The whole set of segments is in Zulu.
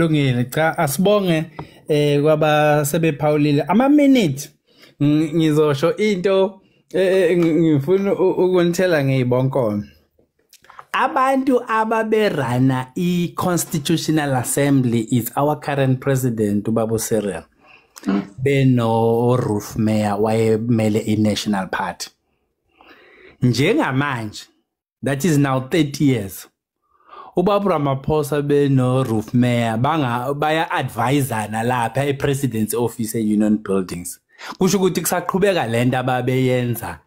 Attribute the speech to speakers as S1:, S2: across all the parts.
S1: Kulungile, cha, asibonge kwaba sebephawulile. Ama minute ngizosho into, ngifuna ukunithela ngeyibonkomo. Abantu ababerana i-Constitutional Assembly is our current president, ubaba Cyril, beno Roelf Meyer wayemele i-National Party. Njengamanje, that is now 30 years, ubaba Ramaphosa beno Roelf Meyer banga baya advisana lapha e-Presidency office e-Union Buildings. Kusho ukuthi kusaqhubeka lento ababeyenza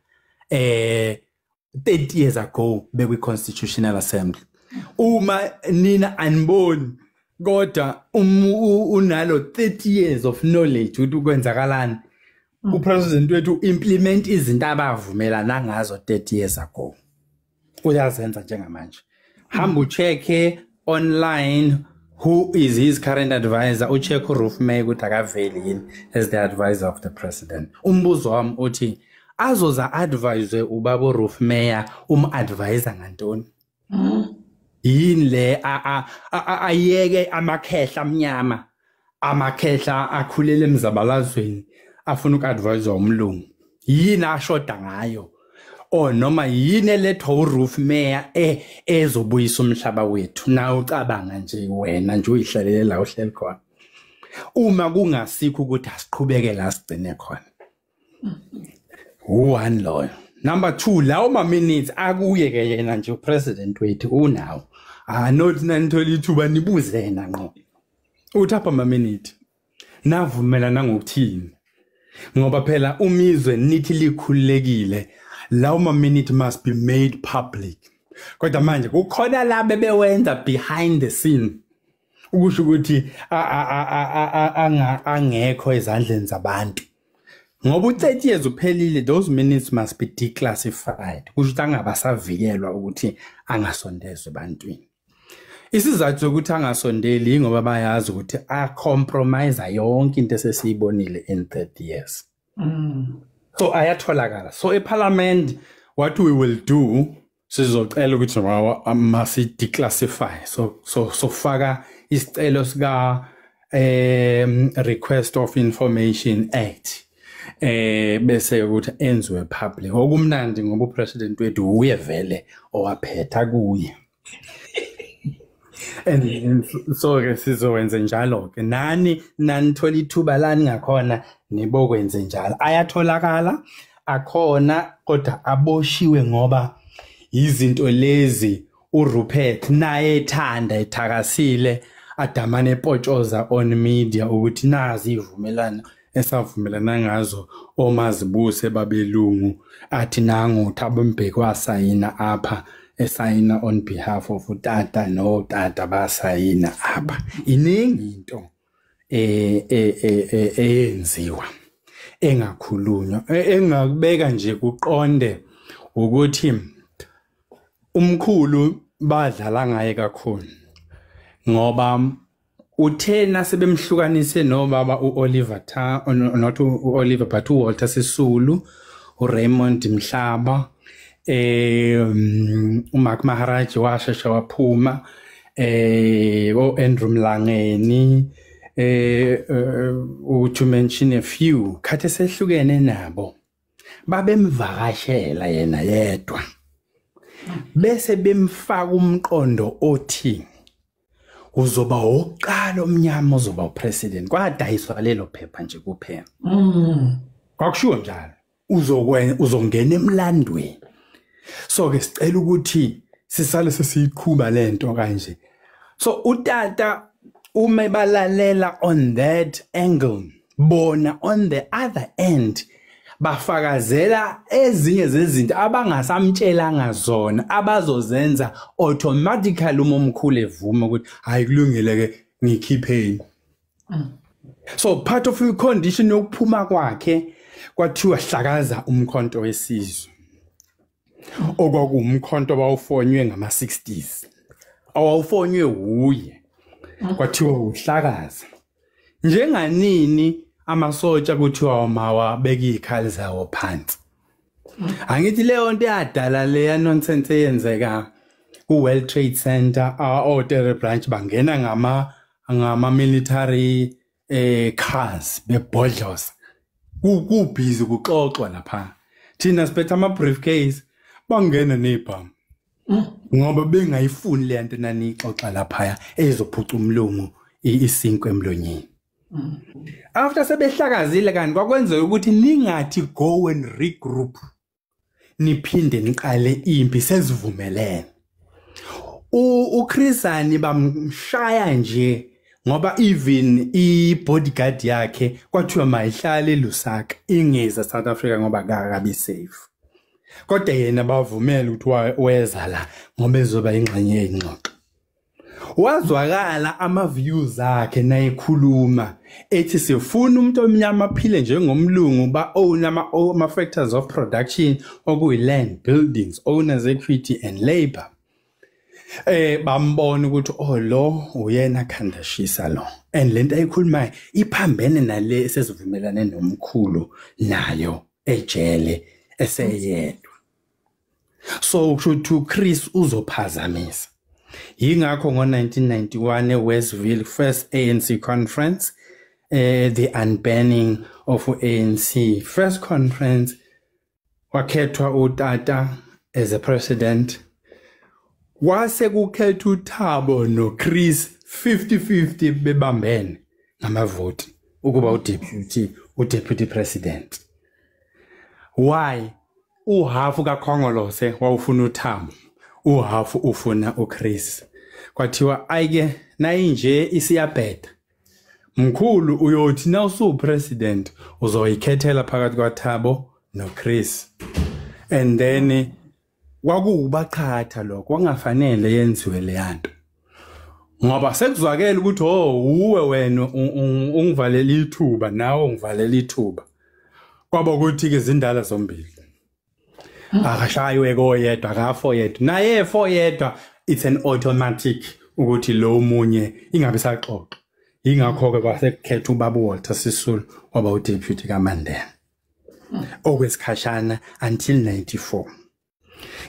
S1: 30 years ago bekwi Constitutional Assembly. Uma nina aniboni, kodwa unalo 30 years of knowledge ukuthi kwenzakalani. Upresident wethu implement izinto abavumelana ngazo 30 years ago, uyazenza njengamanje. Hamba ucheck online who is his current advisor, ucheck uRoelf Meyer ukuthi akaveli yini as the advisor of the president. Umbuzo wami uthi, azoza advise ubaba uRoelf Meyer, um-advisor ngantoni? Yini le ayeke amakhehla amnyama, amakhehla akhulele emzabalazweni, afuna uku-advise umlungu? Yini ashoda ngayo, or noma yini elethwa uRoelf Meyer ezobuyisa umhlaba wethu? Na ucabanga nje wena nje uyihlalele la uhleli khona, uma kungasikho ukuthi asiqhubeke la sigcine khona. One loyo. Number 2, lawo ma minutes akuye ke yena nje upresident wethu unawo. Ah, not nanithola ithuba nibuze yena ngqo uthi apha ma minute navumelana ngokuthini, ngoba phela umizwe nithi likhululekile, lawo ma minute must be made public. Kodwa manje kukhona laba bewenza behind the scene, ukusho ukuthi angekho ezandleni zabantu, ngoba u-30 years uphelile. Those minutes must be declassified, kusho ukuthi angabasavikelwa ukuthi angasondezwa ebantwini. Isizathu sokuthi angasondeli ngoba bayazi ukuthi a-compromise yonke into esesiyibonile in 30 years. So ayatholakala. So eParliament, what we will do, sizocela ukuthi masi declassify. So faka isicelo sika Request of Information Act, bese ukuthi enziwe public. Okumnandi ngoba upresident wethu uye vele owaphetha kuye, and so ke sizowenza njalo ke. Nani nanithola ithuba lani ngakhona nibokwenze njalo. Ayatholakala, akhona, kodwa aboshiwe ngoba izinto lezi uRupert naye ethanda ethakasile adamane epotshoza on media ukuthi nazi ivumelana esavumelana ngazo omazibuse babelungu, athi nangu Thabo Mbeki wasayina apha, esayina on behalf of utata, no tata basayina apha. Iningi into eyenziwa engakhulunywa. Engakubeka nje kuqonde ukuthi umkhulu badlala ngaye kakhulu, ngoba uthe nasebemhlukanise nobaba uOliver Ta, not uOliver but uWalter Sisulu, uRaymond Mhlaba, uMark Maharaj washesha waphuma, oAndrew Mlangeni, to mention a few. Khathi sehlukene nabo, babemvakashela yena yedwa, bese bemfaka umqondo othi uzoba oqala omnyama ozoba upresident. Kwadayiswa lelo phepha nje kuphela. Kwakushiwo njalo, uzokwenza, uzongena emlandweni. So ke sicela ukuthi sisale sesiyiqhuba lento kanje. So utata uma balalela on that angle, bona on the other end bafakazela ezinye zezinto abangasamtshelanga zona abazozenza automatically uma umkhulu evuma ukuthi hayi, kulungile ke, ngikhipheni. So part of i-condition yokuphuma kwakhe kwathiwa hlakaza umkhonto wesizwe, okwakuwumkhonto owawufonywe ngama-60s, awawufonywe wuye, kwathiwa uhlakaza. Njenganini amasotsha kuthiwa mawabeka izikhali zawo phansi. Angithi leyo nto yadala leya nonsense eyenzeka ku-World Trade Center, o-Terrebranche bangena ngama ngama military cars bebhodloza, kubhizi kuxoxwa lapha. Thina siphethe ama briefcase, bangena nebhamu ngoba bengayifuni le nto nanixoxa lapha ezophuca umlungu isinkwe emlonyeni. After sebehlakazile kanti kwakwenzeka ukuthi ningathi go and regroup, niphinde niqale impi sezivumelene. uChris Hani bamshaya nje ngoba even i-bodyguard yakhe kwathiwa mayihlale eLusaka, ingeza South Africa ngoba akakabi safe. Kodwa yena bavumela ukuthi weza la ngoba ezoba ingxenye yengxoxo. Wazwakala ama views akhe nayekhuluma ethi sifuna umuntu omnyama aphile njengomlungu, ba own ama factors of production okuyi land, buildings, owners equity and labor. Bambona ukuthi oh lo uyena khandashisa lo, and lento ayikhulumayo iphambene nale sesivumelane nomkhulu nayo ejele eseyedwa. So kusho ukuthi uChris uzophazamisa. Yingakho ngo-1991 eWestville first ANC conference, the unbanning of ANC first conference, wakhethwa uTata as a president. Kwase kukhethwa uThabo noChris 50-50 bebambene ngamavoti ukuba udeputy president. Why? Uhafu kaKhongolose wawufuna uThabo, uhafu ufuna uChris. Kwathiwa ayike nayinje isiyabheda, mkhulu uyothi na usu president uzoyikhethela phakathi kwaThabo noChris. And then kwakuwubaqhatha lokho, kwangafanele yenziwe leyanto ngoba sekuzwakela ukuthi oh uwe wena ungivalela ithuba nawe ungivalela ithuba. Kwaba ukuthi ke izindala zombili akashaywe koyedwa, akafo yedwa naye efo yedwa, it's an automatic ukuthi lo munye ingabe saxoxa. Ingakho ke kwasekukhetha ubaba Walter Sisulu waba udeputy kaMandela okwesikhashana until 94.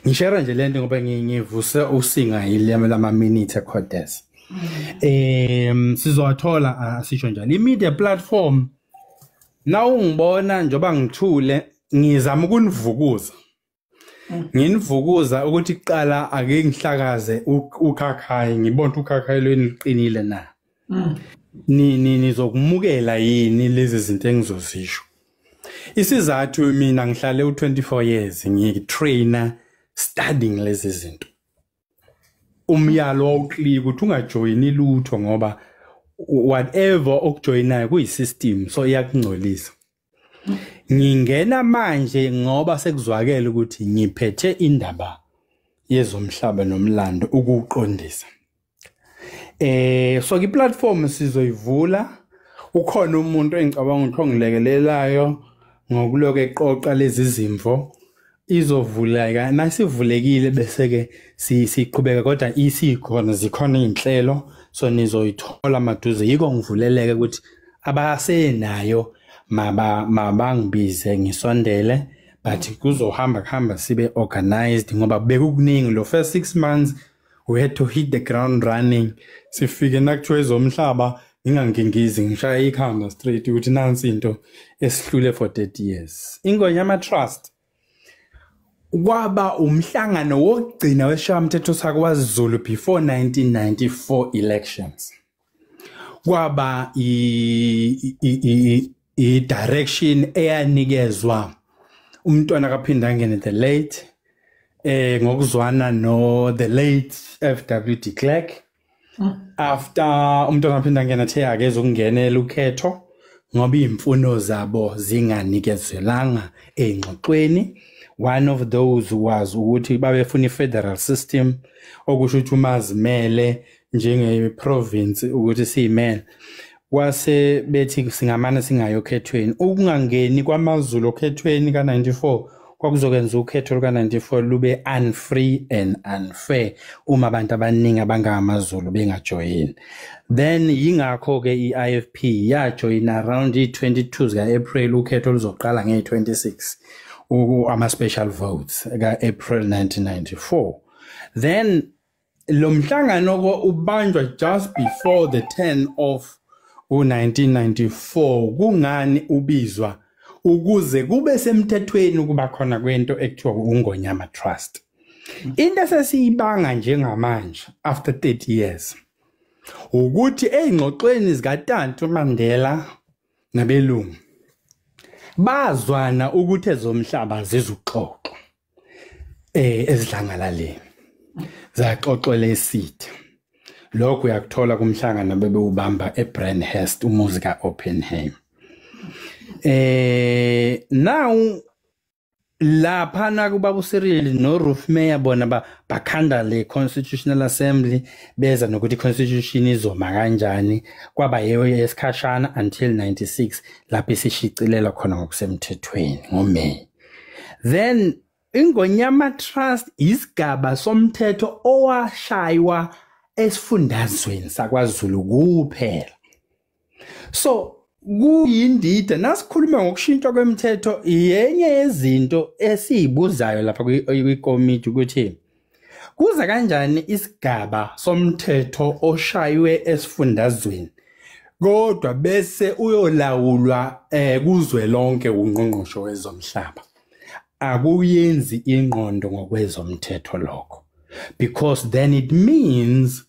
S1: Ngishare nje lento ngoba ngivuse usinga yilema lama minutes eCordes. Sizowathola asisho njalo i-media platform. Na ungibona njoba ngithule ngizama ukunivukuza, nginivukuza ukuthi kuqala ake ngihlakaze ukhakhayi, ngibone ukuthi ukhakhayi lweni luqinile na, ni nizokumukela yini lezi zinto engizozisho. Isizathu mina ngihlale u24 years ngitrainer studying lezi zinto. Umyalo wawuclear ukuthi ungajoyini lutho ngoba whatever okujoyinayo kuyisystem, so iyakungcolisa. Ngingena manje ngoba sekuzwakele ukuthi ngiphethe indaba yezomhlaba nomlando ukuqondisa. So i-platform sizoyivula, ukhona umuntu engicabanga ukuthi ongilekelelayo ngokuloke eqoqa lezi zimvo, izovuleka nasivulekile bese ke siqhubeka, kodwa isikhona zikhona izinhlelo, so nizoyithola maduze. Yiko ngivuleleke ukuthi abasenayo mabangibize ngisondele, but kuzohamba kuhamba sibe organized ngoba bekukuningi lo first 6 months we had to hit the ground running. Sifike nakuthiwa ezomhlaba ngingangingizi, ngishaya ikhanda straight ukuthi nansi into esihlule for 30 years. Ingonyama Trust kwaba umhlangano wokugcina wesishayamthetho sakwaZulu before 1994 elections. Kwaba i direction eyanikezwa umntwana kaPhindangene the late ngokuzwana no the late FW de Klerk. After umntwana kaPhindangene athe akeze ukungenela ukhetho ngoba imfuno zabo zinganikezelanga engxoxweni, one of those was ukuthi babefuna i-federal system, okusho ukuthi umazimele njenge-province ukuthi siyimele. Kwase bethi singamane singayokhethweni. Ukungangeni kwamaZulu okhethweni ka-94 kwakuzokwenza ukhetho luka-94 lube unfree and unfair uma abantu abaningi abangamaZulu bengajoyini. Then yingakho-ke i-IFP yajoyina around i-22 zika-April, ukhetho luzoqala ngeyi-26, ama-special votes ka-April 1994. Then Lo mhlangano ubanjwa just before the 10 of 1994. Kungani ubizwa? Ukuze kube semthethweni ukuba khona kwento ekuthiwa uNgonyama Trust. Into esesiyibanga njengamanje after 30 years ukuthi eyingxoxweni zikaTata Mandela nabelungu bazwana ukuthi ezomhlaba zizuxoxwa ezidlangalaleni, zaxoxwa lesithi. Lokho uyakuthola kumhlangano bebewubamba eBrandhurst, umuzi kaOppenheim. Now lapha nakuba uCyril noRoelf Meyer bona bakhanda le Constitutional Assembly, beza nokuthi constitution izoma kanjani, kwaba yiyo yesikhashana until 96 lapho isishicilela khona ngokusemthethweni ngoMay. Then Ingonyama Trust isigaba somthetho owashaywa esifundazweni sakwaZulu kuphela. So kuyindida nasikhuluma ngokushintshwa kwemithetho, yenye yezinto esiyibuzayo lapha kwikomiti ukuthi kuza kanjani isigaba somthetho oshaywe esifundazweni kodwa bese uyolawulwa kuzwe lonke ungqongqosho wezomhlaba. Akuyenzi ingqondo ngokwezomthetho lokho, because then it means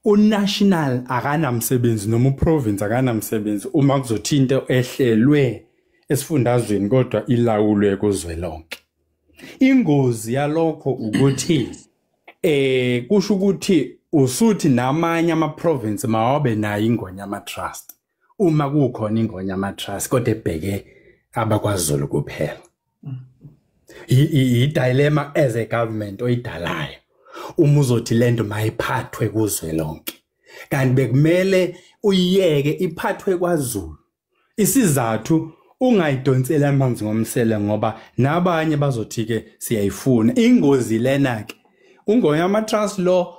S1: unational akanamsebenzi noma uprovince akanamsebenzi uma kuzothi into ehlelwe esifundazweni kodwa ilawulwe kuzwelonke. Ingozi yalokho ukuthi kusho ukuthi usuthi namanye ama province mawabe nayo Ingonyama Trust uma kukhona Ingonyama Trust kodwa ebheke abakwaZulu kuphela. I dilemma as a government oyidalayo uma uzothi lento mayiphathwe kuzwe lonke, kanti bekumele uyiyeke iphathwe kwaZulu. Isizathu ungayidonsela amanzi ngomsele ngoba nabanye bazothi ke siyayifuna. Ingozi lena ke uNgonyama Trust lo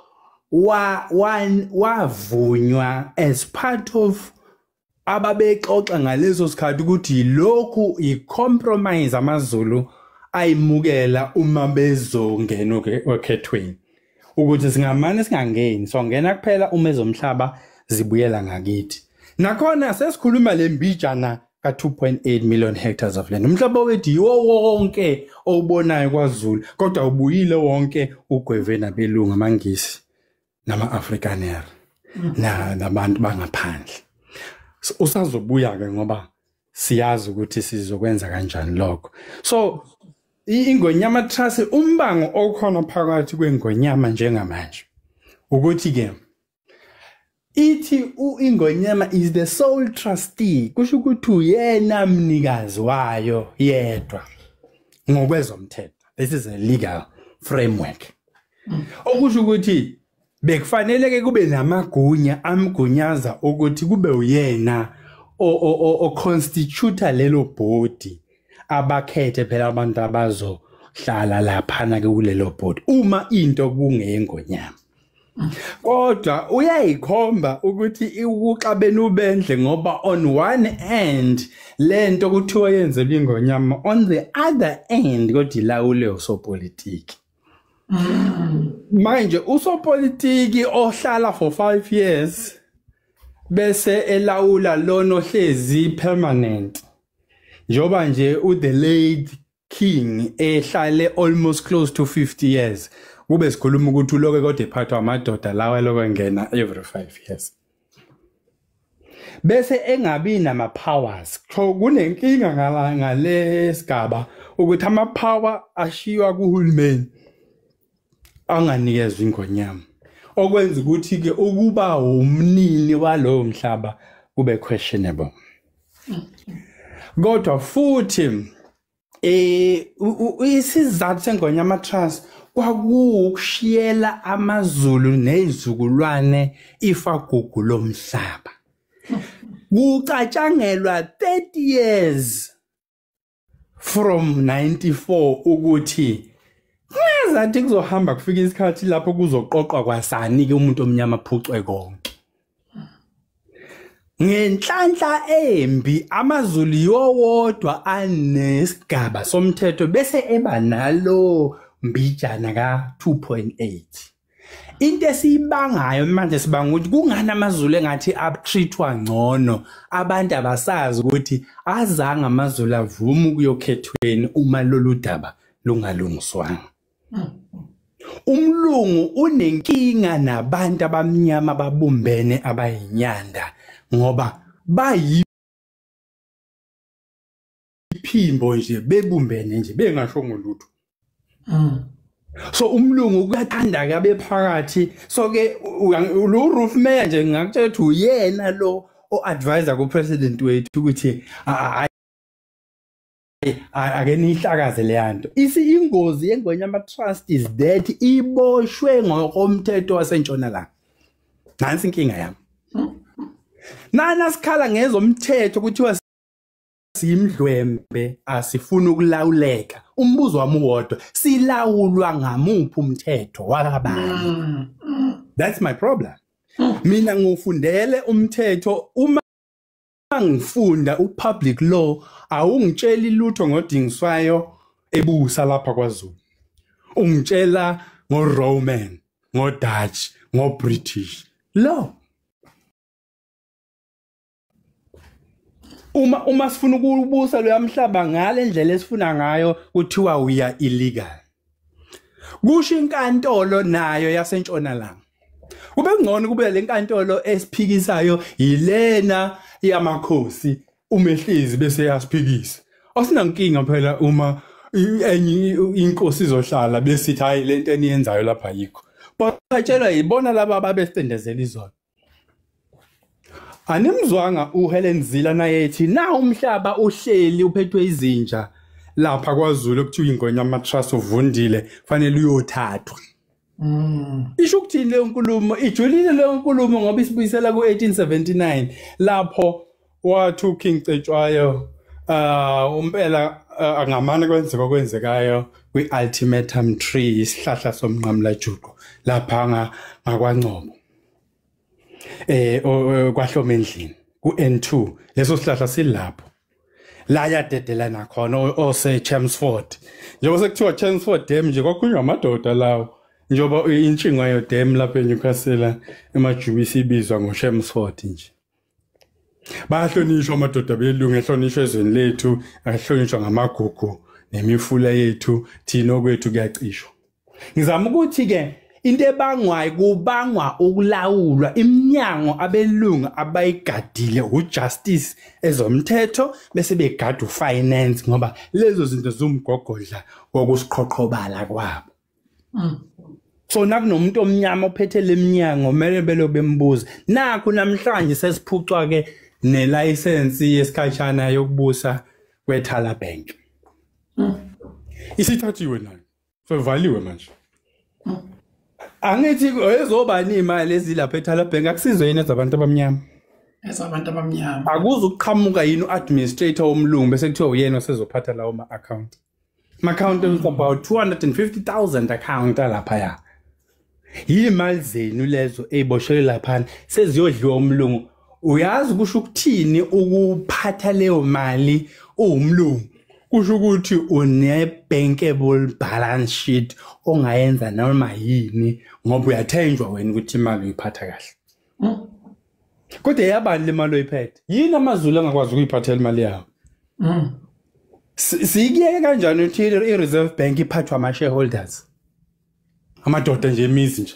S1: wavunywa as part of ababexoxa ngaleso sikhathi ukuthi lokhu i-compromise amaZulu ayimukela uma bezongena okhethweni, ukuthi singamane singangeni, songena kuphela uma ezomhlaba zibuyela ngakithi. Nakhona sesikhuluma lembijana ka 2.8 million hectares of land. Umhlaba wethu yiwo wonke owubonayo kwaZulu, kodwa ubuyile wonke ugweve nabelungu, amaNgisi nama-Afrikaner nabantu bangaphandle. So, usazobuya ke ngoba siyazi ukuthi sizokwenza kanjani lokho. So Ingonyama Trust, umbango okhona phakathi kwengonyama njengamanje ukuthi ke ithi uIngonyama is the sole trustee, kusho ukuthi uyena mnikazi wayo yedwa ngokwezomthetho. This is a legal framework. Okusho ukuthi bekufanele ke kube namagunya amgunyaza ukuthi kube uyena o constitute lelo body, abakhethe phela abantu abazohlala laphana ke kulelo board uma into kungeyengonyama. Kodwa uyayikhomba ukuthi ukuxabena ubendle, ngoba on one end lento kuthiwa yenzelwe ingonyama, on the other end kodwa ilawule usopolitiki. Manje usopolitiki ohlala for 5 years bese elawula lona ohlezi permanent, njoba nje u-the late king ehlale almost close to 50 years, kube sikhuluma ukuthi uloke kodwa ephathwa amadoda lawa eloko engena every 5 years, bese engabi nama powers. So kunenkinga ngale sigaba ukuthi ama power ashiywa kuhulumeni anganikezwa ingonyama, okwenza ukuthi ke ukuba umnini walowo mhlaba kube questionable. Kodwa futhi isizathu seNgonyama Trust kwakuwukushiyela amaZulu nezizukulwane ifagugu lomhlaba. Kucatshangelwa 30 years from 94 ukuthi ngazathi kuzohamba kufika isikhathi lapho kuzoqoqwa kwasani ke umuntu omnyama phucwe konke. Ngenhlanhla embi amaZulu yowodwa anesigaba somthetho bese eba nalo mbijana ka 2.8. Into esiyibangayo manje sibanga ukuthi kungani amaZulu engathi atreatwa ngcono, abantu abasazi ukuthi azange amaZulu avuma ukuyokhethweni uma lolu daba lungalungiswanga. Umlungu unenkinga nabantu abamnyama babumbene abayinyanda ngoba bayiphimbo nje bebumbene nje bengashongo lutho. So umlungu kuyathanda ke abephakathi. So ke lo Roof Mayor nje ngingakutshela ukuthi uyena lo o-advisor ku-president wethu ukuthi ake nihlakaze le nto. Isi ingozi yeNgonyama Trust is that iboshwe ngokomthetho wasentshonalanga. Nansi inkinga yami. Nana sikhala ngezomthetho kuthiwa simdlwembe asifuni ukulawuleka. Umbuzo wami uwodwa, silawulwa ngamuphi umthetho wakabani? That's my problem. Mina ngufundele umthetho, uma ngifunda upublic law awungitsheli lutho ngodingiswayo ebusa lapha kwaZulu. Ungitshela ngoRoman, ngoDutch, ngoBritish law. Uma sifuna ukubusa lo yamhlaba ngale ndlela esifuna ngayo kuthiwa we are illegal. Kusho inkantolo nayo yasentshonalanga. Kube ngcono kube le nkantolo esiphikisayo yilena yamakhosi uMehlezi bese yasiphikisa. Asinankinga phela uma enye inkosi izohlala besithi hayi lento eniyenzayo lapha yikho. Batshelwa yibona laba ababesendezela izolo. Animzwanga uHelen Zille nayethi na umhlaba uhleli uphethwe izinja lapha kwaZulu okuthiwa iNgonyama Trust uvundile fanele uyothathwa. Isho ukuthini leyo nkulumo? Ijulile leyo nkulumo ngoba isibuyisela ku-1879 lapho wathi uKing Cetshwayo umpela angamane kwenzeka okwenzekayo kwi-ultimatum tree, isihlahla somnqamulajuqu lapha ngakwaNgcobo kwahloma endlini ku-N2. Leso sihlahla silapho la yadedelana khona ose Chelmsford. Njengoba sekuthiwa Chelmsford Dam nje kwakhulunywa amadoda lawo, njengoba intshinga dam lapha eNewcastle emaJubisi ibizwa ngoChelmsford nje. Bayahlonishwa amadoda belungu, ehlonishwa ezweni lethu, ahlonishwa ngamagugu nemifula yethu, thina okwethu kuyacishwa. Ngizama ukuthi ke into ebangwayo kubangwa ukulawulwa iminyango abelungu abayigadile ujustice ezomthetho bese begada ufinance, ngoba lezo zinto zumgogodla wokusiqhoqhobala kwabo. So nakunomuntu omnyama ophethe leminyango kumele belo bembuza. Nakho namhlanje sesiphucwa ke nelicense yesikhashana yokubusa kweThala Bank. Isithathiwe nayo. Sevaliwe manje. Angithi ezobani imali ezilapha eThala Bank akusizwe yini ezabantu abamnyama?
S2: Ezabantu abamnyama.
S1: Akuze ukuqhamuka yini uadministrator womlungu bese kuthiwa uyena osezophatha lawo ma account. Ma account is about 250,000 account lapha ya. Yimali zenu lezo eziboshelwe lapha seziyodliwa umlungu. Uyazi kusho ukuthini ukuphatha leyo mali uwumlungu? Kusho ukuthi une bankable balance sheet ongayenza noma yini ngoba uyathenjwa wena ukuthi imali uyiphatha kahle. Kodwa yabani le mali oyiphethe? Yini amaZulu angakwazi ukuyiphathela imali yawo? Sikiyeke kanjani ukuthi i-Reserve Bank iphathwa ama-shareholders? Amadoda nje emizi nje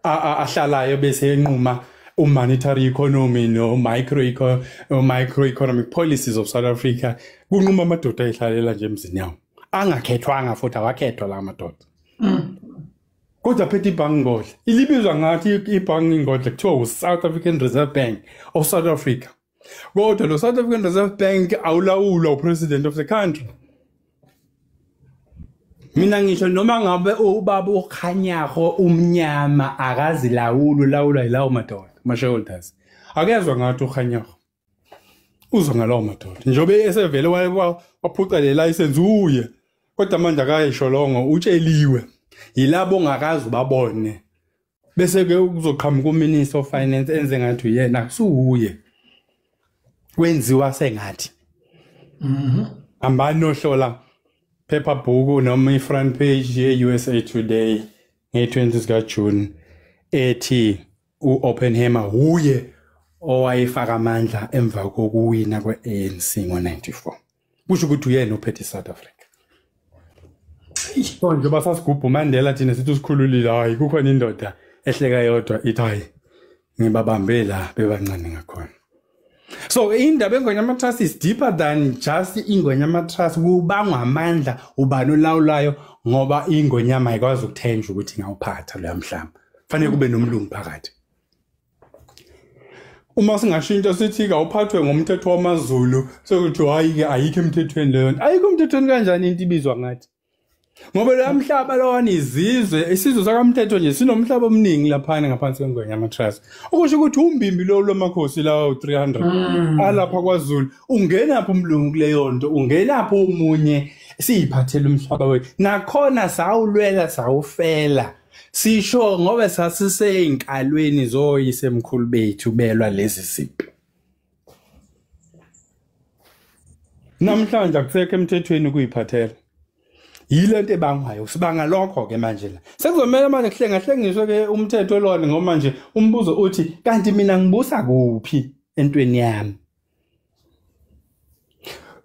S1: ahlalayo bese enquma monetary economy no microeconomic policies of South Africa. Kunquma amadoda ayihlalela nje emzini yawo angakhethwanga futhi awakhethwa la madoda. Kodwa phethe ibhangi ngodla ilibizwa ngathi ibhangi ngodla kuthiwa u-South African Reserve Bank of South Africa, kodwa lo South African Reserve Bank awulawulwa upresident of the country. Mina ngisho noma ngabe ubaba uKhanyaho umnyama akazilawuli, ulawulwa yilawo madoda ma-shareholders. Akezwa ngathi uKhanyaho uzwa ngalawo madoda njengoba esevele waphuca le license uye, kodwa manje akayisholongo utsheliwe yilabo ongakazi ubabone. Bese ke kuzoqhamuka uMinister of Finance enze ngathi uyena, akusuye, kwenziwa sengathi. Hambani nohlola paper book noma i-front page ye-USA Today nge-20 zika June ethi uOppenheimer uye owayefaka amandla emva kokuwina kwe-ANC ngo-94. Kusho ukuthi uyena ophethe iSouth Africa. So njengoba sasigubha uMandela thina sithi usikhululile, hayi kukhona indoda ehleka yodwa ithi hayi ngibabambe la bebancane ngakhona. So indaba eNgonyama Trust is deeper than just iNgonyama Trust. Kubangwa amandla, ubani olawulayo, ngoba iNgonyama ayikwazi ukuthenjwa ukuthi ingawuphatha loya mhlaba. Fanele kube nomlungu phakathi. Uma singashintsha sithi kawuphathwe ngomthetho wamaZulu, sekuthi hayi-ke ayikho emthethweni leyo nto. Ayikho emthethweni kanjani into ibizwa ngathi? Ngoba loya mhlaba lowana izizwe, isizwe sakamthetho nje sinomhlaba omningi laphana ngaphansi kweNgonyama Trust. Okusho ukuthi umbimbi lo lwamakhosi lawo 300 alapha kwaZulu, ungenaphi umlungu kuleyo nto, ungenaphi omunye, siyiphathele umhlaba wethu. Nakhona sawulwela sawufela. Sisho ngoba sasiseyinkalweni zoyisemkhulu bethu belwa lezi zimpi. Namhlanje akusekho emthethweni ukuyiphathela. Yile nto ebangwayo, sibanga lokho ke manje la. Sekuzomela manje kuhlengahlengiswe ke umthetho lona, ngoba manje umbuzo uthi kanti mina ngibusa kuphi entweni yami?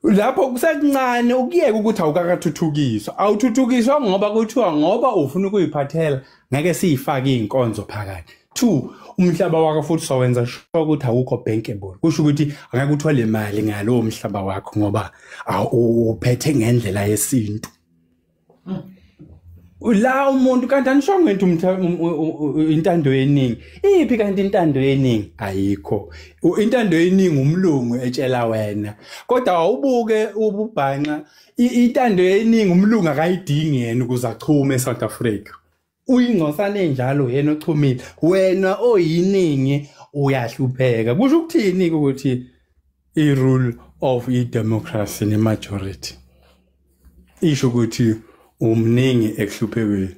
S1: Lapho kusekuncane ukuyeka ukuthi awukakathuthukiswa. Awuthuthukiswa ngoba kuthiwa ngoba ufuna ukuyiphathela ngeke siyifake inkonzo phakathi. 2, umhlaba wakho futhi sowenza sure ukuthi awukho bankable. Kusho ukuthi angeke uthole imali ngalowo mhlaba wakho ngoba uphethe ngendlela yesintu. La umuntu kanti anisho ngento intando yeningi. Iphi kanti intando yeningi? Ayikho. Intando yeningi umlungu etshela wena. Kodwa awubuke ububhanxa, intando yeningi umlungu akayidingi yena ukuze achume eSouth Africa. Uyingcosana enjalo yena ochumile. Wena oyiningi uyahlupheka. Kusho ukuthini ukuthi i-rule of i-democracy ne-majority isho ukuthi umningi ekuhluphekweni.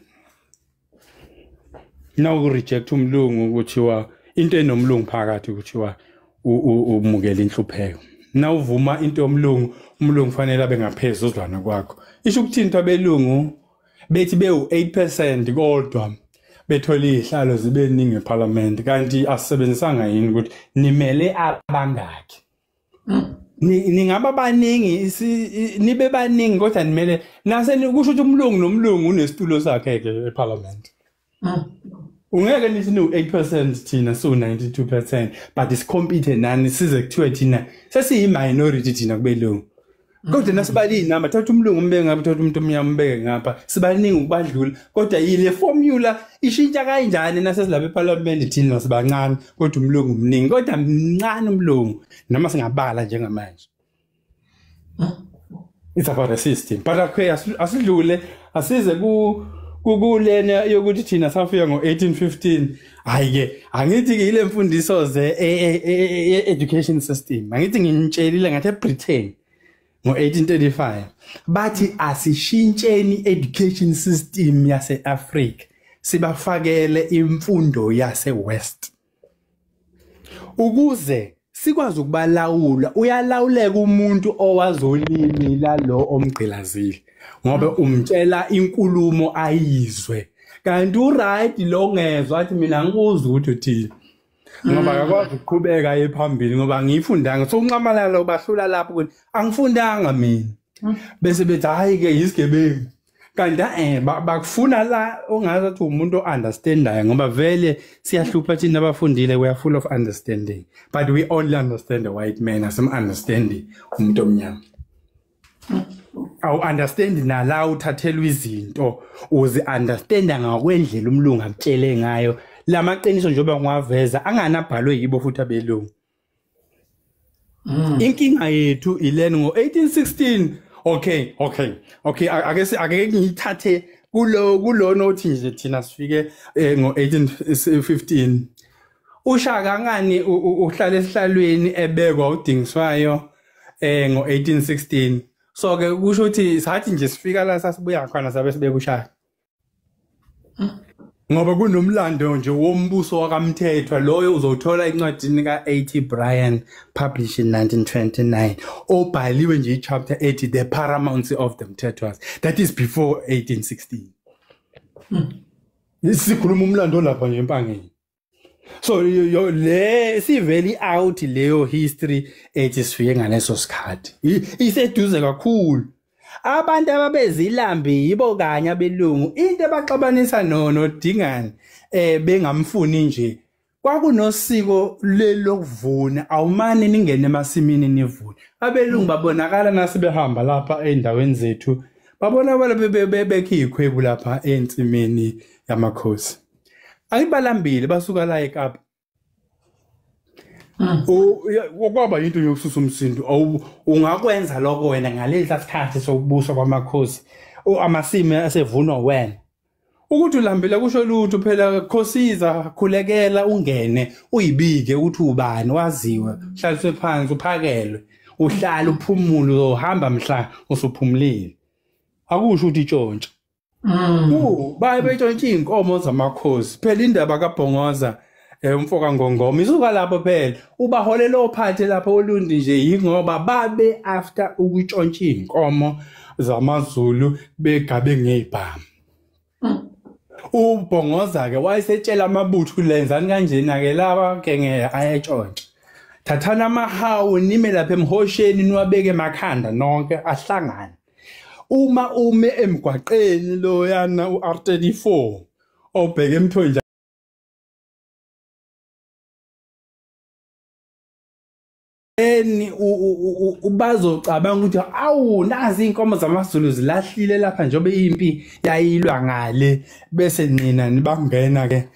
S1: Nawu reject umlungu kuthiwa into enomlungu phakathi kuthiwa umukela inhlupheko. Nawuvuma into yomlungu, umlungu fanele abe ngaphezulu uzwana kwakho. Isho ukuthi into abelungu bethi bewu 8% kodwa bethola izihlalo zibe ningi eParliament, kanti asisebenzisanga yini ukuthi nimele abangaki? Ningaba baningi, nibe baningi kodwa nimele nase kusho ukuthi umlungu nomlungu unesitulo sakhe ke eParliament. Ungeke nithi no 8% thina so 92%, but isicompete nani size kuthiwe thina sesiyi minority thina kubelungu. Kodwa nasibali inamba, thatha umlungu umbeke ngapha, thatha umuntu omnyama umbeke ngapha, sibaningi ukubadlula. Kodwa yile formula ishintsha kanjani nasesilapha eParliament thina sibancane kodwa umlungu mningi, kodwa mncane umlungu noma singabala njengamanje. It's about a system. But okay, asidlule asize ku kulena yokuthi thina safika ngo-1815. Hayi ke angithi ke ile mfundiso ze education system, angithi nginitshelile ngathi eBritain ngo-1835 bathi asishintsheni education system yase-Africa sibafakele imfundo yase-West ukuze sikwazi ukubalawula. Uyalawuleka umuntu owazolimi lalo omgqilazile ngoba umtshela inkulumo ayizwe, kanti uright lo ngezwa athi mina ngikuzwa ukuthi uthini ngoba akakwazi ukuqhubeka ephambili ngoba angiyifundanga. So unxamalala bahlula lapho ukuthi angifundanga mina, bese bethi hayi ke isigebengu. Kanti bakufuna la ongazathi umuntu o-understandayo, ngoba vele siyahlupha thina abafundile, we are full of understanding but we only understand the white man, asim-understandi umuntu omnyama. Awu-understand nala uthathelwa izinto, uzi-understanda ngakwendlela umlungu akutshele ngayo. Lamaqiniso njengoba ngiwaveza anganabhalwe yibo futhi abelungu. Inkinga yethu ilena ngo-1816. Okay, ake ngiyithathe kulo nothi nje thina sifike ngo-1815. uShaka ngani uhlala esihlalweni ebekwa uDingiswayo ngo-1816. So ke kusho ukuthi sathi nje sifika la sasibuya khona sabe sibeka uShaka. Ngoba kunomlando nje wombuso wakaMthethwa, loyo uzothola encwadini ka-A.T. Bryan published in 1929, obhaliwe nje i-chapter ethi The Paramountcy of the Mthethwas, that is before 1816. Sikhuluma umlando lapha nje empangeni. So le siveli out leyo history ethi sifike ngaleso sikhathi. Iseduze kakhulu. Abantu ababezilambi yibo kanye abelungu into abaxabanisa noDingane bengamfuni nje kwakunosiko lelokuvuna awumane ningene emasimini nivune. Abelungu babonakala nasebehamba lapha endaweni zethu babonakala bebekhe ikhwebu lapha ensimini yamakhosi. Ayibalambile basuka la eKapa. Kwaba into yokususa umsindo. Ungakwenza lokho wena ngalesi sikhathi sokubuswa kwamakhosi. Amasimi asevunwa wena. Ukuthi ulambile kusho lutho phela khosiza khulekela ungene uyibike ukuthi ubani waziwe uhlaliswe phansi uphakelwe uhlala uphumule uzohamba mhla usuphumulile. Akusho ukuthi itshontsha. Baye betshontsha inkomo zamakhosi. Phela indaba kaBhongoza umfoka Ngongoma isuka lapho phela ubaholela ophathe lapho olundi nje yingoba babe after ukutshontsha inkomo zamaZulu begabe ngezibhamu. uBhongoza ke wayesetshela amabutho lenzani kanjena ke laba ke ngeke ayetshontsha. Thathana amahawu nime lapha emhosheni niwabeke emakhanda nonke ahlangane. Uma ume emgwaqeni loyana uR34 obheke emthonjeni ubazocabanga ukuthi awu nazi inkomo zamaZulu zilahlile lapha njengoba impi yayilwa ngale bese nina nibangena ke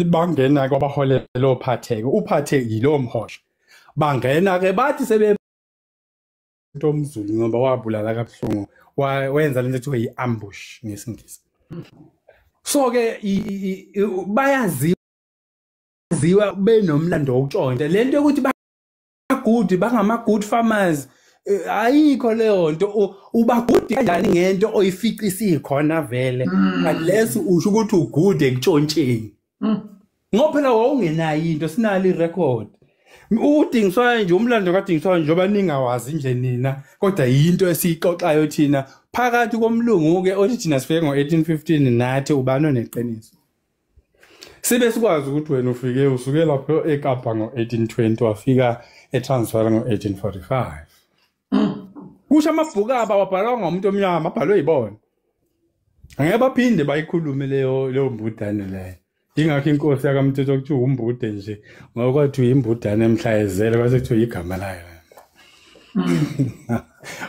S1: bangena kwabaholela ophatheke uphathe yilo mhosha bangena ke bathi sebe umZulu ngoba wabulala kabuhlungu wenza lento ethiwa yi-ambush ngesiNgisi. So ke bayaziwa benomlando wokutshontsha lento yokuthi good bangama good farmers ayikho leyo nto. Uba good kanjani ngento oyificisa ikhona vele unless usho ukuthi ugood ekutshontsheni ngoba phela wawungenayo into sinalo irecord. UDingiswayo nje umlando kaDingiswayo njengoba ningawazi nje nina kodwa yinto esiyixoxayo thina phakathi komlungu ke othi thina sifike ngo1815 nathi ubani oneqiniso. Sibe sikwazi ukuthi wena ufike usuke lapho eKapa ngo1820 wafika eTransvaal ngo1845. Kusho amabhuku aba wabhalwa ngomuntu omnyama abhalwe yibona. Angeke baphinde bayikhulume leyo mbudane leyo. Ingakho inkosi yakaMthetho kuthiwa umbude nje ngoba kwathiwa imbudane emhlayezele kwase kuthiwa igama layo.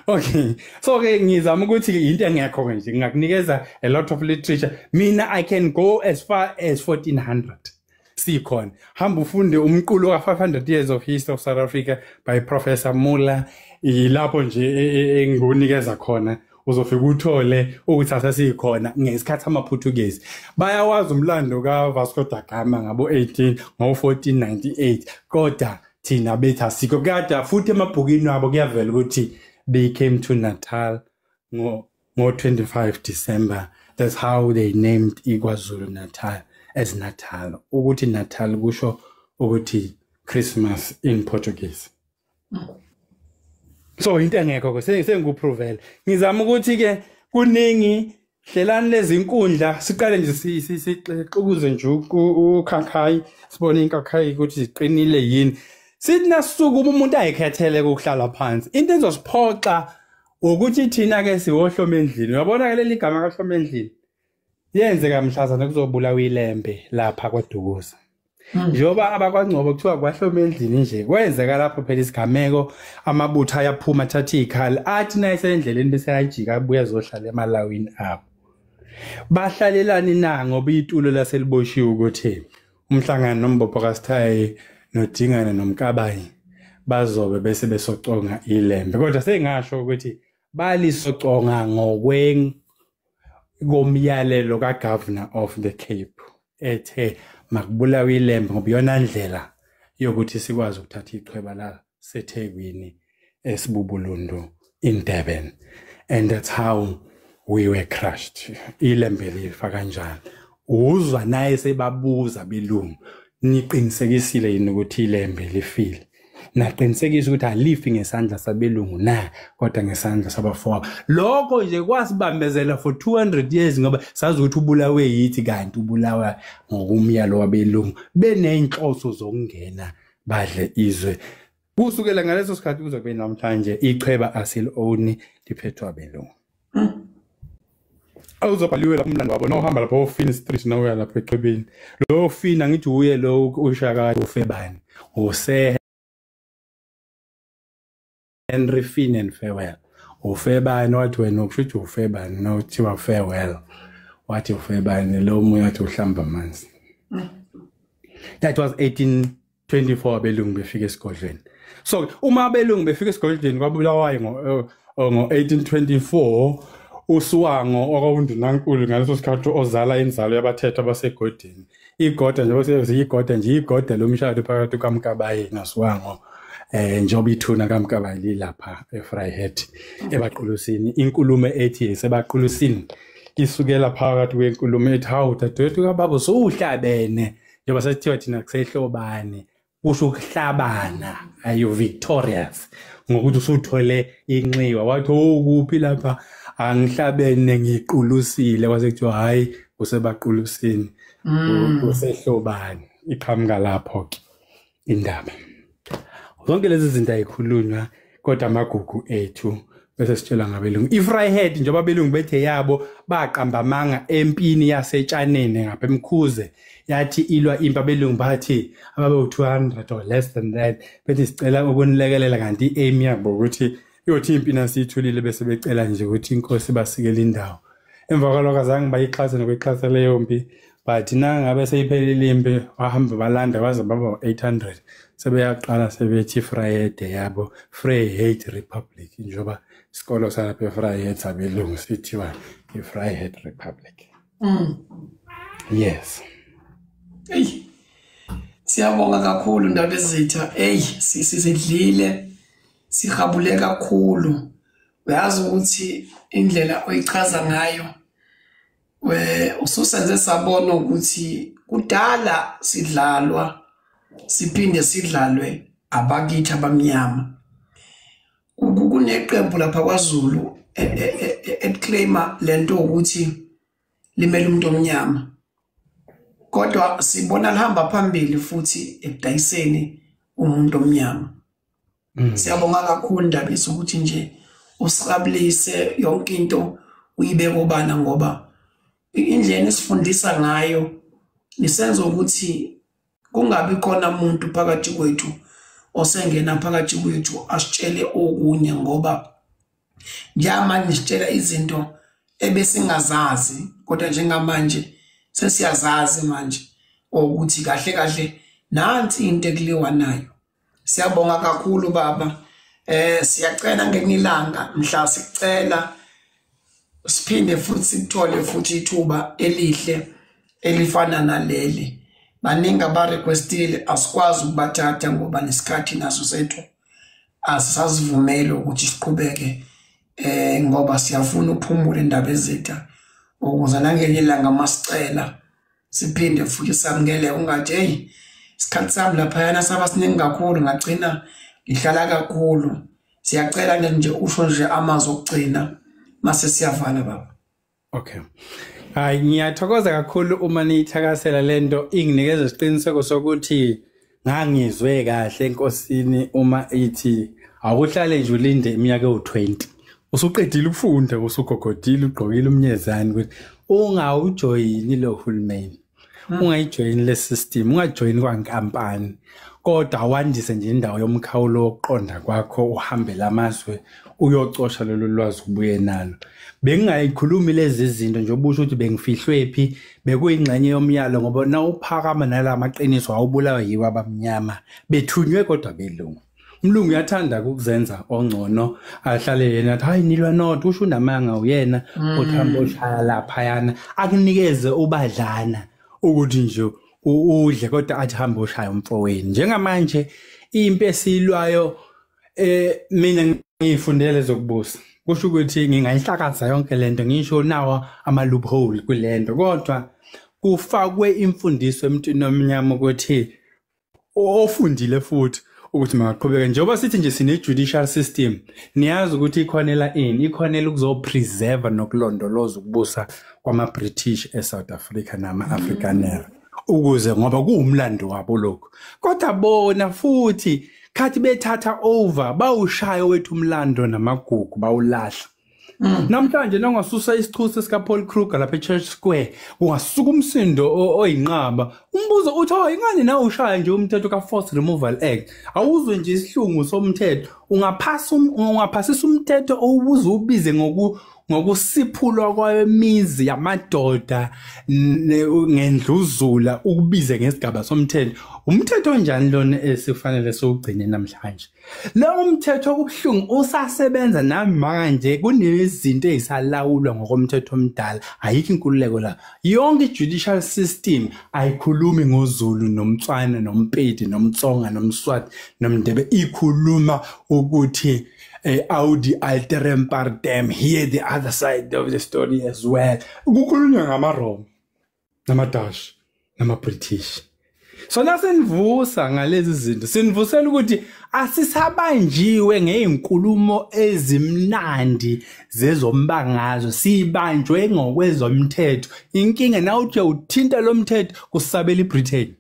S1: Okay, so ke ngizama ukuthi into engekho nje ngingakunikeza a lot of literature. Mina I can go as far as 1400 sikhona. Hamba ufunde umqulu ka 500 years of history of South Africa by Professor Muller. Ilapho nje engikunikeza khona uzofika uthole ukuthi asasikhona ngesikhathi amaPortuguese. Bayawazi umlando ka Vasco da Gama ngabo 18 ngo 1498 kodwa thina bethu asikho. Kodwa futhi emabhukini wabo kuyavela ukuthi they came to Natal ngo 25 December. That's how they named iKwaZulu Natal as Natal. Ukuthi Natal kusho ukuthi Christmas in Portuguese. So into engekho ke sengikuprovele. Ngizama ukuthi ke kuningi hlelani lezi inkundla siqale nje sixukuze nje ukhakhayi sibone inkakhayi ukuthi ziqinile yini. Sithi nasukuma umuntu ayikhethele ukuhlala phansi. Into ezosiphoxa ukuthi thina ke siwohloma endlini. Uyabona ke leli gama kahloma endlini yenzeka mhlazana kuzobulawa ilembe lapha kwaDukuza. Njengoba abakwaNgcobo kuthiwa kwahloma endlini nje kwenzeka lapho phela isigameko amabutho ayaphuma athatha izikhali athi nayisendleleni bese ayajika abuya azohlala emalawini abo. Bahlalelani na ngoba itulo laseliboshiwe ukuthi umhlangano nombopho kaSithayi noDingane noMkabayi bazobe bese besoconga ilembe. Kodwa sengasho ukuthi balisoconga ngokwe-komyalelo kaGovernor of the Cape ethe makubulawe ilembe ngoba iyona ndlela yokuthi sikwazi ukuthatha ichweba la seThekwini esibubulundu in Durban. And that's how we were crushed. Ilembe lifa kanjani? Uzwa naye sebabuza belungu niqinisekisile yini ukuthi ilembe lifile? Naqinisekisa ukuthi alifi ngesandla sabelungu na, kodwa ngesandla sabafowabo. Lokho nje kwasibambezela for 200 years ngoba sazi ukuthi ubulawe yithi, kanti ubulawa ngokumyalo wabelungu beney'nhloso zokungena badle izwe. Kusukela ngaleso sikhathi kuze kube namhlanje ichweba asili-owni, liphethwe abelungu. Awuzobhaliwe lapho umlando wabo, nawuhamba lapho oFinn Street, nawuya lapho echwebeni. Lo Finn angithi uye lo ushaka ufebani, use Henry Finn and Farewell. Ufebani wathi wena ukusho ukuthi ufebani, nothiwa farewell wathi ufebani, lo omunye wathi uhlamba amanzi. That was 1824 abelungu befika esigodlweni. So uma abelungu befika esigodlweni kwaBulawayo ngo-1824, uSiwango okwawundunankulu ngaleso sikhathi ozala inzalo yabathetha basegodini. Igoda nje bese igoda nje igoda lomshado phakathi kaMkabayi noSiwango, njengoba ithuna kaMkabayi lilapha eVryheid ebaqulusini. Inkulumo ethi esebaqulusini isukela phakathi kwenkulumo ethi hawu dadewethu kababa sowuhlabene, njengoba sesithiwa thina kusehlobane, kusho ukuhlabana, are you victorious ngokuthi usuthole inxiwa. Wathi oh kuphi lapha, angihlabene ngiqulusile, kwase kuthiwa hayi kusebaqulusini, kusehlobane. Iqhamuka lapho ke indaba. Zonke lezi zinto ayikhulunywa, kodwa amagugu ethu bese sitshelwa ngabelungu. IVryheid njengoba abelungu bethe yabo, baqamba amanga empini yasetshaneni ngapha eMkhuze, yathi ilwa impi abelungu bathi ababe u200 or less than that, bethi sicela ukunilekelela, kanti i-aim yabo ukuthi iyothi impi nasiyithulile bese becela nje ukuthi inkosi basikele indawo. Emva kwalokho azange bayixhase nokuyixhasa leyo mpi, but nangabe seyiphelile impi bahamba balanda baze baba 800, sebeyaqala sebethi Vryheid yabo, Vryheid Republic, njengoba isikolo salapha eVryheid sabelungu sithiwa iVryheid Republic. Yes.
S2: Ey. Siyabonga kakhulu Ndabezitha. Ey, sisidlile. Sihabule kakhulu. Uyazi ukuthi indlela oyichaza ngayo we ususenze sabona ukuthi kudala sidlalwa, siphinde sidlalwe abakithi abamnyama. Kuneqembu lapha kwaZulu eclaima lento ukuthi limele umuntu omnyama, kodwa sibona lihamba phambili futhi ekudayiseni umuntu omnyama. Siyabonga kakhulu Ndabezi ukuthi nje usiqabulise yonke into uyibeke obala, ngoba indlela esifundisa ngayo isenza ukuthi kungabi khona umuntu phakathi kwethu osengena phakathi kwethu asitshele okunye, ngoba njengamanje sitshela izinto ebesingazazi, kodwa njengamanje sesiyazazi manje ukuthi kahle kahle nansi into ekuliwa nayo. Siyabonga kakhulu baba. Siyacela ngelinye ilanga mhla sicela siphinde futhi sikuthole futhi ithuba elihle elifana naleli. Baningi abarequestile, asikwazi ukubathatha ngoba nesikhathi naso sethu asisazivumeli ukuthi siqhubeke, ngoba siyafuna uphumule Ndabezitha, ukuze nangelinye ilanga masicela siphinde futhi samukele, ungathi hey isikhathi sami laphayana saba siningi kakhulu ngagcina ngihlala kakhulu. Siyacela nje usho nje amazwi okugcina mase siyavala baba.
S1: Okay. Hayi, ngiyathokoza kakhulu uma niyithakasela lento, inginikeza isiqiniseko sokuthi ngangizwe kahle enkosini uma ithi awuhlale nje ulinde iminyaka ewu20 usuqedile ukufunda, usugogodile, ugqokile umnyezane, ukuthi ungawujoyini lo hulumeni, ungayijoyini le system, ungajoyini kwankampani, kodwa wandise nje indawo yomkhawulo wokuqonda kwakho, uhambe lamazwe uyocosha lolu lwazi ubuye nalo. Bengingayikhulumi lezi zinto nje obusho ukuthi bengifihlwe phi, bekuyingxenye yomyalo, ngoba nawuphakama nalamaqiniso awubulawa yiwo abamnyama bethunywe kodwa belungu. Umlungu uyathanda ukuzenza ongcono, ahlale yena athi hayi nilwa nodwa, usho unamanga uyena othi hamba oshaya laphayana, akunikeze ubadlana ukuthi nje udle, kodwa athi hamba oshaya umfowenu. Njengamanje impi esiyilwayo, mina ngifundele zokubusa, kusho ukuthi ngingayihlakaza yonke lento, ngisho nawo ama loophole kulento, kodwa kufakwe imfundiso emntwini omnyama ukuthi ofundile futhi ukuthi makaqhubeke. Njengoba sithi nje sine judicial system, niyazi ukuthi ikhonela ini, ikhonela ukuzopreserve nokulondoloza ukubusa kwama-British eSouth Africa nama-Afrikaner, ukuze ngoba kuwumlando wabo lokho. Kodwa bona futhi khathi bethatha over bawushaya wethu umlando namagugu, bawulahla. Namhlanje nongasusa isichuse sika Paul Kruger lapha eChurch Square, ungasuka umsindo oyinqaba. Umbuzo uthi, oh, ingani na ushaya nje umthetho ka Forced Removal Act? Awuzwe nje isihlungu somthetho, ungaphasisa umthetho owubuza ubize ngokusiphulwa kwemizi yamadoda ngendluzula, ukubize ngesigaba somthetho. Umthetho onjani lona esifanele siwugcine namhlanje? Lo mthetho kubuhlungu usasebenza namanje, kunezinto ezisalawulwa ngokomthetho omdala. Ayikho inkululeko la. Yonke i-judicial system ayikhulumi ngoZulu nomTswana noMpedi nomTsonga nomSwati nomNdebe, ikhuluma ukuthi audi alteram partem, hear the other side of the story as well. Kukhulunywa ngamaRoma namaDutch namaBritish. So nasenivusa ngalezi zinto, sinivusela ukuthi asisabanjiwe ngeinkulumo ezimnandi zezombangazwe, sibanjwe ngokwezomthetho. Inkinga na uthi uthinta lo mthetho, kusabela iBritain,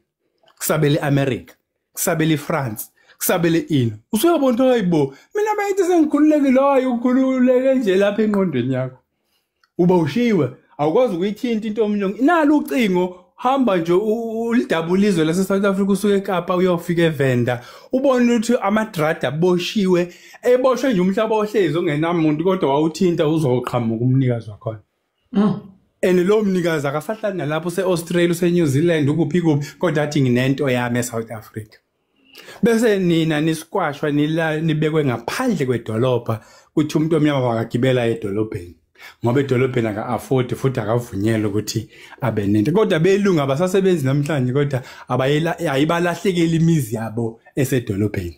S1: kusabela iAmerica, kusabela iFrance, kusabele ini. Usuyabona ukuthi hayibo, mina bayithi sengikhululekile. Hayi, ukhululeke nje lapha engqondweni yakho, uba ushiwe, awukwazi ukuyithinta into omnyongo. Nalo ucingo, hamba nje ulidabula izwe lase South Africa, usuke eKapa uyofika eVenda, ubone ukuthi amadrada aboshiwe, eboshwe nje umhlaba ohlezi ongenamuntu, kodwa wawuthinta uzoqhamuka umnikazi wakhona. And lo mnikazi akasahlali nalapho, use-Australia, use-New Zealand, ukuphi kuphi, kodwa athi nginento yami eSouth Africa. Bese nina nisikwashwa, nibekwe ngaphandle kwedolobha, kuthi umuntu omnyama wakagibela edolobheni, ngoba edolobheni aka-afford futhi akavunyelwa ukuthi abe nento. Kodwa belungu abasasebenzi namhlanje, kodwa ayibalahlekeli imizi yabo esedolobheni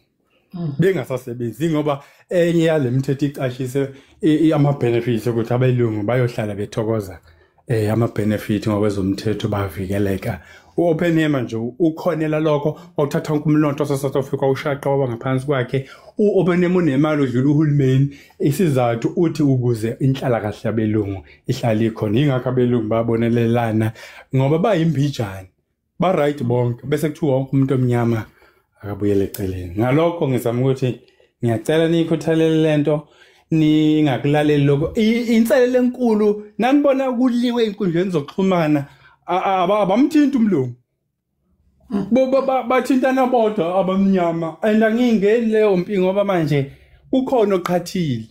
S1: bengasasebenzi, ngoba enye yale mithetho icashise ama-benefits ukuthi abelungu bayohlala bethokoza ama-benefit ngokwezomthetho, bavikeleka. U-Oppenheimer nje ukhonela lokho, wawuthatha wonke umlonto wase-South Africa wawushaqa waba ngaphansi kwakhe. U-Oppenheimer unemali udlula uhulumeni. Isizathu uthi ukuze inhlalakahle yabelungu ihlale ikhona. Yingakho abelungu babonelelana, ngoba bayimbijane, ba-right bonke, bese kuthiwa wonke umuntu omnyama akabuyele eceleni. Ngalokho ngizama ukuthi ngiyacela niyikhuthalele lento, ningakulaleli lokho. Inselelo enkulu nanibona kuliwe ey'nkundleni zokuxhumana, abamthinti umlungu, bathintana bodwa abamnyama. And angiyingeni leyo mpi ngoba manje kukhona oqhathile.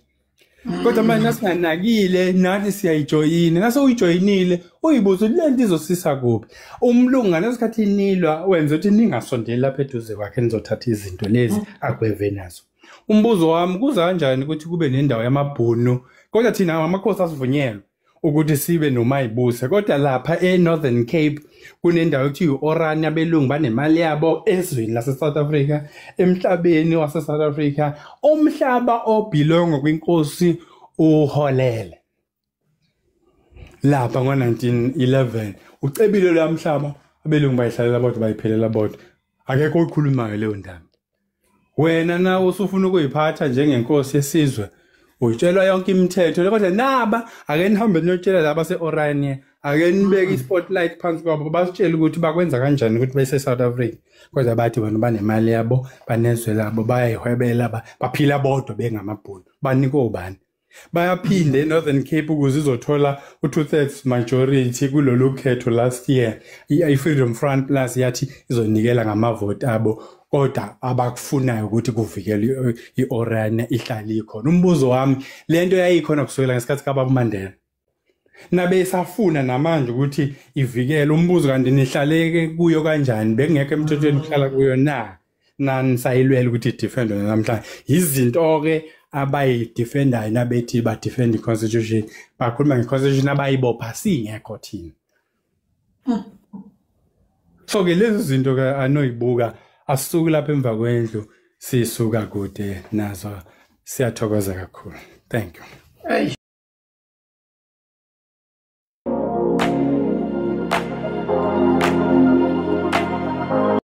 S1: Kodwa manje nasinganakile nathi siyayijoyina. Nase uyijoyinile uyibuza ukuthi lento izosisa kuphi. Umlungu ngalesikhathi nilwa wenza ukuthi ningasondeli lapha eduze kwakhe, nizothatha izinto lezi agweve nazo. Umbuzo wami, kuza kanjani ukuthi kube nendawo yamabhunu, kodwa thina amakhosi asivunyelwe ukuthi sibe nomayibuse, kodwa lapha e-Northern Cape kunendawo ekuthiwa i-Orania, abelungu banemali yabo ezweni lase-South Africa, emhlabeni wase-South Africa, umhlaba obelonga kwinkosi uholele lapha ngo-1911 ucebile lo mhlaba, abelungu bayihlalela bodwa, bayiphelela bodwa, akekho oyikhulumayo leyo ndaba. Wena nawe usufuna ukuyiphatha njengenkosi yesizwe, uyitshelwa yonke imithetho, kodwa naba ake nihambe niyotshela laba se-Orania, ake nibeke i-spotlight phansi kwabo, basitshele ukuthi bakwenza kanjani ukuthi bese South Africa. Kodwa bathi bona banemali yabo, banezwe labo, bayayihwebela, baphila bodwa bengamabhunu. Banikwe ubani? Bayaphinda e-Northern Cape ukuze izothola u-2/3 majority kulolu khetho last year. I-Freedom Front Plus yathi izonikela ngamavoti abo, kodwa abakufunayo ukuthi kuvikelwe i-Orania ihlale ikhona. Umbuzo wami, lento yayikhona kusukela ngesikhathi kaBaba Mandela, nabesafuna namanje ukuthi ivikele. Umbuzo, kanti nihlaleke kuyo kanjani? Bekungekho emthethweni kuhlala kuyo na? Nanisayilwela ukuthi idefendwe namhlanje? Izinto-ke abayidefendayo nabethi badefend i-constitution, bakhuluma nge-constitution abayibopha singekho thina. So-ke lezi zinto-ke anoyibuka, asisuki lapha emva kwendlu, sisuka kude nazo. Siyathokoza kakhulu, thank you.
S2: Hey.